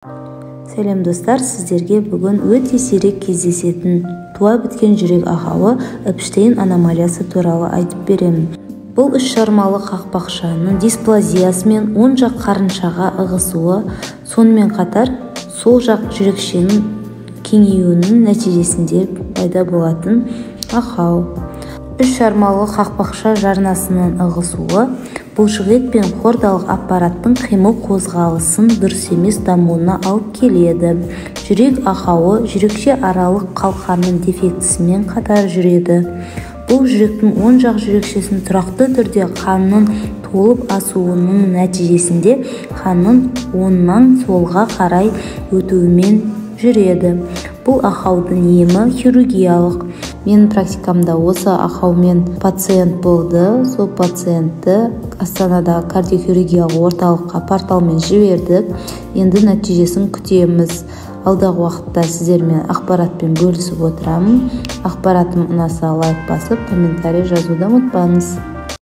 Сәлем, достар! Сіздерге бүгін өте сирек кездесетін туа біткен жүрек ақауы, Эпштейн аномалиясы туралы айтып беремін. Бұл үш жармалы қақпақшаның дисплазиясы мен оң жақ қарыншаға ығысуы, сонымен қатар сол жақ жүрекшенің кеңеюінің нәтижесінде пайда болатын ақау. Үш жармалы қақпақша жарнасының ығысуы бұлшықет пен хордалық аппараттың қимыл қозғалысын дұрыс емес дамуына алып келеді. Жүрек ақауы жүрекше аралық қалқанның дефектісімен қатар жүреді. Бұл жүректің оң жақ жүрекшесін тұрақты түрде қанның толып асуының нәтижесінде қанның оңнан солға қарай өтуімен жүреді. Бұл ақаудың емі хирургиялық. Менің практикамда осы ақаумен пациент болды. Сол пациентті Астанадағы кардиохирургиялық орталыққа порталмен жібердік. Енді нәтижесін күтеміз. Алдағы уақытта сіздермен ақпаратпен бөлісіп отырамын. Ақпаратым ұнаса, лайк басып, комментарий жазуды ұмытпаңыз.